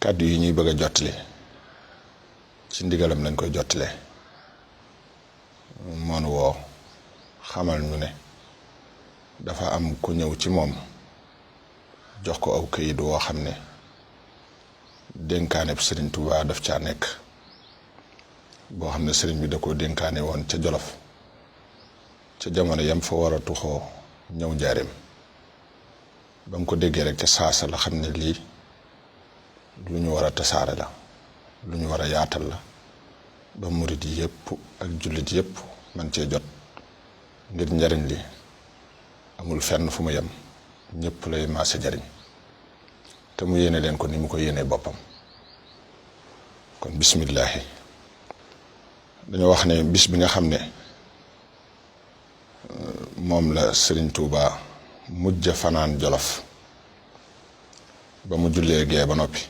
kàddu yi ñuy bëgg a jottali ci ndigalam lañ koy jottale moonu woo xamal ñu ne dafa am ku ñëw ci moom jox ko aw këyit woo xam ne dénkaane Sëriñ Tuubaa daf caa nekk boo xam ne sëriñ bi da koo dénkaane woon ca Jolof ca jamono yam fa war a tuxoo ñëw njaareem ba mu ko déggee rek ca saasa la xam ne lii lu ñu war a tasaare la lu ñu war a yaatal la ba murit yépp ak jullit yépp man cee jot ngir njariñ li amul fenn fu mu yem ñépp lay maase jariñ te mu yéene leen ko ni mu ko yéenee boppam. kon bismillaahi dañoo wax ne bis bi nga xam ne moom la Sëriñ Tuubaa mujj fanaan Jolof ba mu jullee gee ba noppi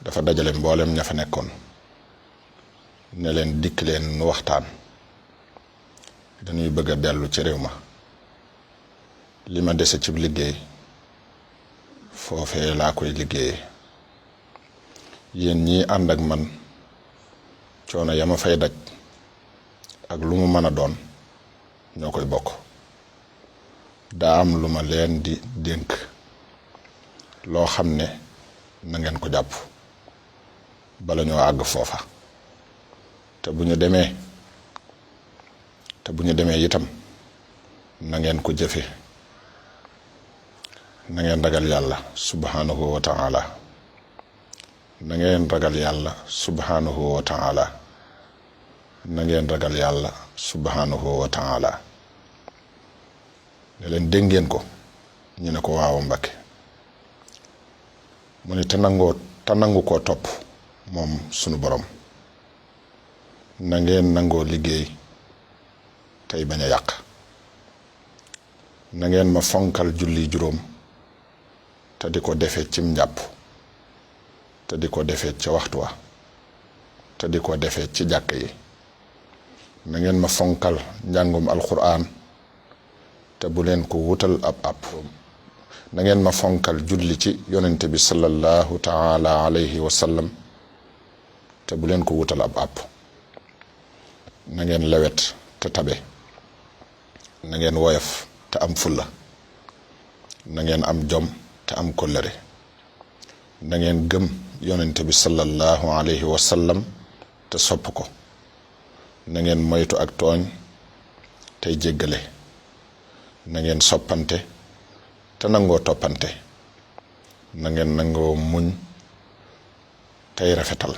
dafa dajale mboolem ña fa nekkoon ne leen dikk leen nu waxtaan dañuy bëgg a dellu ci réew ma li ma dese ci liggéey foofee laa koy liggéeyee yéen ñii ànd ak man coono ya ma fay daj ak lu mu mën a doon ñoo koy bokk daa am lu ma leen di dénk loo xam ne na ngeen ko jàpp bala ñoo àgg foofa te bu ñu demee itam na ngeen ko jëfe na ngeen ragal yàlla subhanahu wa ta'ala na ngeen ragal yàlla subhanahu wa ta'ala na ngeen ragal yàlla subhanahu wa ta'ala ne leen dégg ngeen ko ñu ne ko waaw Mbàkke mu ne te nangu koo topp moom sunu borom na ngeen nangoo liggéey tey bañ a yàq na ngeen ma fonkal julli juróom te di ko defee cim njàpp te di ko defee ca waxtu wa te di ko defee ci jàkk yi na ngeen ma fonkal njàngum alxuraan te bu leen ko wutal ab na ngeen ma fonkal julli ci yonente bi sallallahu taala alayhi wa sallam te bu leen ko wutal ab na ngeen lewet te tabe na ngeen woyof te am fulla na ngeen am jom te am kóllëre na ngeen gëm yonente bi sallallahu alayhi wa sallam te sopp ko na ngeen moytu ak tooñ tey jéggale na ngeen soppante te nangoo toppante na ngeen nangoo muñ tey rafetal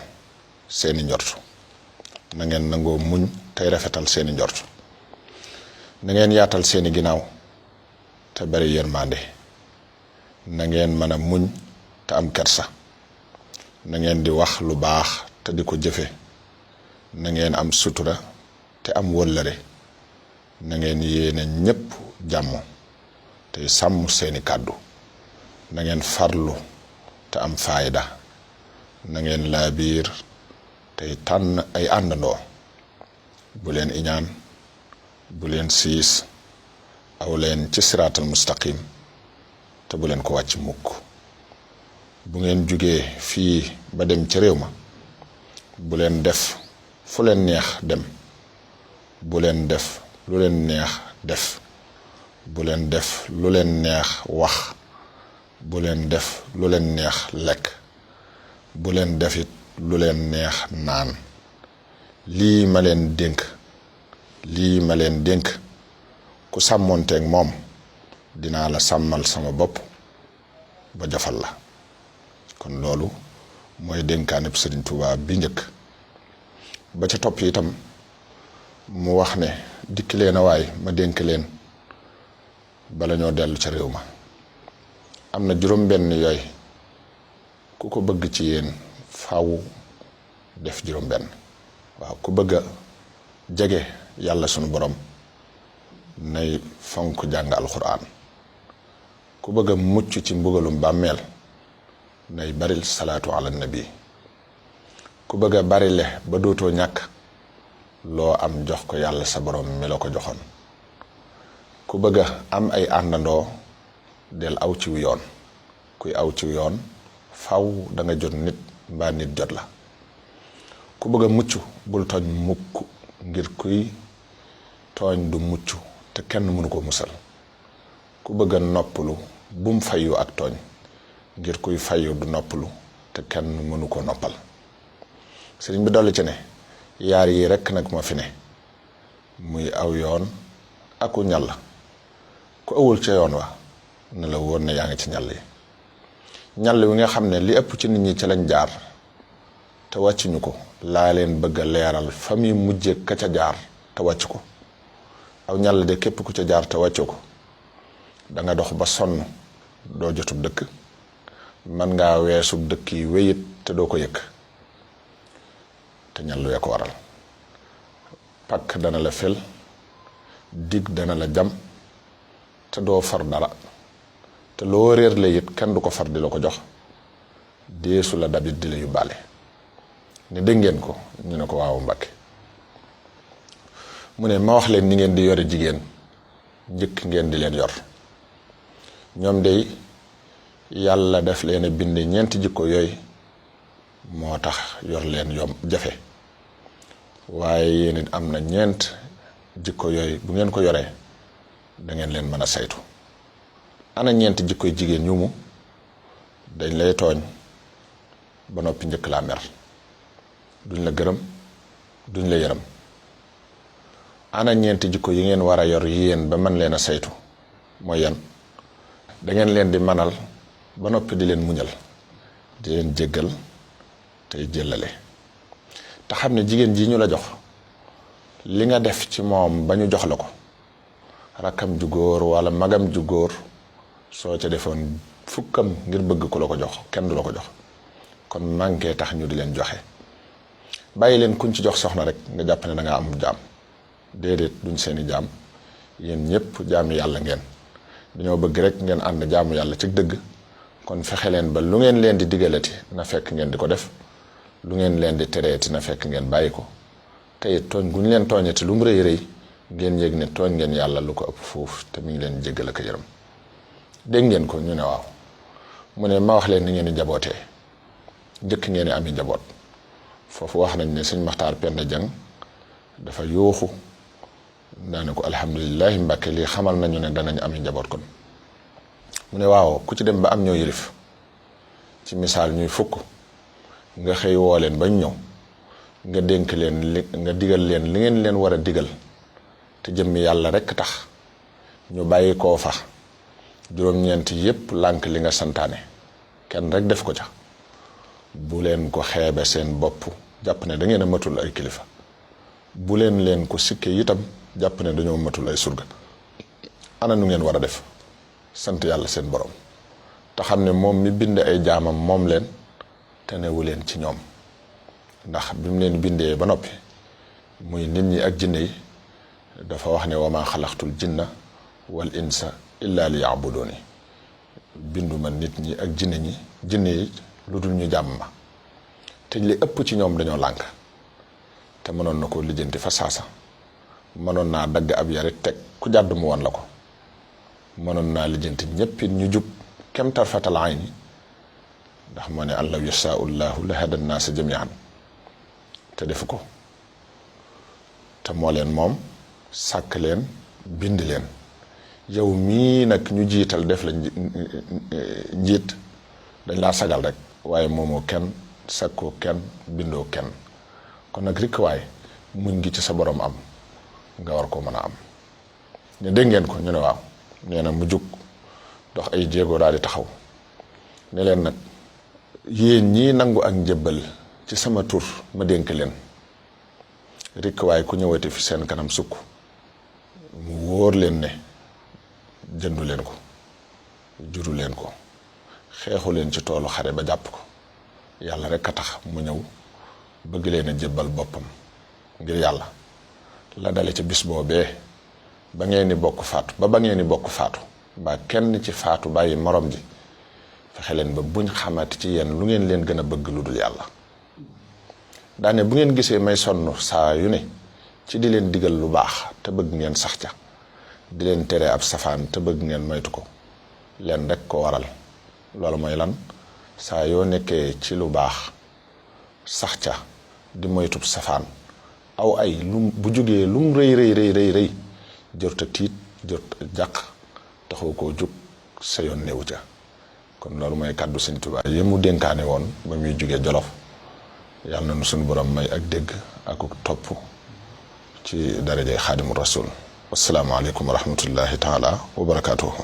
seeni njort na ngeen nangoo muñ tey rafetal seeni njort na ngeen yaatal seeni ginnaaw te bari yërmande na ngeen mën a muñ te am kersa na ngeen di wax lu baax te di ko jëfe na ngeen am sutura te am wëllëre na ngeen yéene ñépp jàmm tey sàmm seeni kàddu na ngeen farlu te am faayda na ngeen laabiir tey tànn ay àndandoo bu leen iñaan bu leen siis aw leen ci siraatal mustaqim te bu leen ko wàcc mukk bu ngeen jugee fii ba dem ci réew ma bu leen def fu leen neex dem bu leen def lu leen neex def bu leen def lu leen neex wax bu leen def lu leen neex lekk bu leen defit lu leen neex naan lii ma leen dénk ku sàmmoonteeg moom dinaa la sàmmal sama bopp ba jafal la kon loolu mooy dénkaaneb Sëriñ Tuubaa bi njëkk ba ca topp itam mu wax ne dikki leen a waay ma dénk leen bala ñoo dellu ca réew ma am na juróom-benn yooy ku ko bëgg ci yéen faaw def juróom-benn waaw ku bëgg a jege yàlla sunu borom nay fonk jàng alxuraan ku bëgg a mucc ci mbugalum bàmmeel nay baril salaatu ala nabi ku bëgg a barile ba dootoo ñàkk loo am jox ko yàlla sa borom mi la ko joxoon ku bëgg a am ay àndandoo del aw ciw yoon kuy aw ciw yoon faw da nga jot nit mbaa nit jot la. ku bëgg a mucc bul tooñ mukk, ngir kuy tooñ du mucc te kenn mënu ko musal. ku bëgg a noppalu bum fayu ak tooñ, ngir kuy fayu du noppalu te kenn mënu ko noppal. sëriñ bi dolli ci ne yaar yi rekk nag moo fi ne, muy aw yoon aku ñàll. ku awul ca yoon wa ne la woon ne yaa ngi ci ñàll yi. ñàll wi nga xam ne li ëpp ci nit ñi ci lañ jaar te wàccuñu ko laa leen bëgg a leeral fa muy mujje ka ca jaar te wàcc ko. aw ñàll de képp ku ca jaar te wàccu ko da nga dox ba sonn doo jotub dëkk, man ngaa weesu dëkk yi wéyit te doo ko yëkk. te ñàll wee ko waral. pakk dana la fel, dig dana la jam te doo far dara, te loo réer la it kenn du ko far di la ko jox, deesu la dabit di la yóbbaale. ne dégg ngeen ko ñu ne ko waaw Mbàkke. mu ne ma wax leen ni ngeen di yore jigéen njëkk ngeen di leen yor. ñoom dey yàlla def leen a binde ñeenti jikko yooyu moo tax yor leen yom jafe, waaye yéen it am na ñeent jikko yooyu bu ngeen ko yoree da ngeen leen mën a saytu. ana ñeenti jikkoy jigéen yu mu dañ lay tooñ ba noppi njëkk laa mer, duñ la gërëm duñ la yërëm. ana ñeenti jikko yi ngeen war a yor yéen ba mën leen a saytu mooy yan? da ngeen leen di manal ba noppi di leen muñal, di leen jéggal tey jëllale. te xam ne jigéen ji ñu la jox li nga def ci moom ba ñu jox la ko, rakkam ju góor wala magam ju góor soo ca defoon fukkam ngir bëgg ku la ko jox kenn du la ko jox. kon manqué tax ñu di leen joxe. bàyyi leen kuñ ci jox soxna rek nga jàpp ne da nga am jaam. déedéet duñ seeni jaam, yéen ñëpp jaami yàlla ngeen. dañoo bëgg rek ngeen ànd jaamu yàlla ci dëgg. kon fexe leen ba lu ngeen leen di digalati na fekk ngeen di ko def, lu ngeen leen di tereeti na fekk ngeen bàyyi ko. tey tooñ gu ñu leen tooñati lu mu rëy rëy ngeen yëg ne tooñ ngeen yàlla lu ko ëpp foofu te mi ngi leen jéggal ak yërëm. dégg ngeen ko ñu ne waaw. mu ne ma wax leen ni ngeen di njabootee njëkk ngeen di ami njaboot. foofu wax nañ ne sëñ Maxtaar Penda Jang dafa yooxu daane ko alhamdulilahi Mbàkke lii xamal nañu ne danañ ami njaboot kon. mu ne waaw ku ci dem ba am ñoo yilif ci misaal ñuy fukk nga xëy woo leen bañ ñëw nga dénk leen nga digal leen li ngeen leen war a digal te jëmmi yàlla rekk tax ñu bàyyi koo fa juróom-ñeent yépp lànk li nga santaane kenn rek def ko ca. bu leen ko xeebe seen bopp jàpp ne da ngeen a matul ay kilifa, bu leen ko sikke itam jàpp ne dañoo matul ay surga. ana nu ngeen war a def? sant yàlla seen borom te xam ne moom mi bind ay jaamam moom leen te newu leen ci ñoom. ndax bi mu leen bindee ba noppi muy nit ñi ak jinne yi dafa wax ne wa maa xalaqtul jinna wal insa illa li ya'buduni. binduma nit ñi ak jinne yi lu dul ñu jàmm ma. te li ëpp ci ñoom dañoo lànk te mënoon na ko lijjanti fa saasa. mënoon naa dagg ab yarit teg ku jàdd mu wan la ko. mënoon naa lijjanti ñépp ñu jub kem tarfatal ayni ndax moo ne an law yashaa'u llaahu la hada nnaasa jamii'an te defu ko. te moo leen moom sàkk leen bind leen. yow mii nag ñu jiital def la njiit dañ laa sagal rek waaye moomoo kenn sakkoo kenn bindoo kenn. kon nag rikk waay muñ gi ci sa borom am nga war ko mën a am. ne dégg ngeen ko ñu ne waaw. nee na mu jug dox ay jéego daal di taxaw ne leen nag yéen ñii nangu ak njëbbal ci sama tur ma dénk leen rikk waaye ku ñëwati fi seen kanam sukk mu wóor leen ne jëndu leen ko juru leen ko xeexu leen ci toolu xare ba jàpp ko yàlla rek a tax mu ñëw bëgg leen a jébbal boppam ngir yàlla. la dale ci bis boobee ba ngeen ni bokk faatu ba ngeen ni bokk faatu ba kenn ci faatu bàyyi morom ji fexe leen ba buñ xamati ci yéen lu ngeen leen gën a bëgg lu dul yàlla. daane bu ngeen gisee may sonn saa yu ne ci di leen digal lu baax te bëgg ngeen sax ca, di leen tere ab safaan te bëgg ngeen moytu ko, leen rek ko waral. loolu mooy lan? saa yoo nekkee ci lu baax sax ca di moytub safaan aw ay lum bu jógee lum rëy jërta tiit jërta jàq taxoo koo jóg sa yoon néew ca kon loolu mooy kàddu Sëñ Tuubaa yi mu dénkaane woon ba muy jógee Jolof yàlla na nu suñu borom may ak dégg ak topp ci darajay Xaadimu Rasuul wassalaamu aleykum wa rahmatullahi taala wa barakaatuhu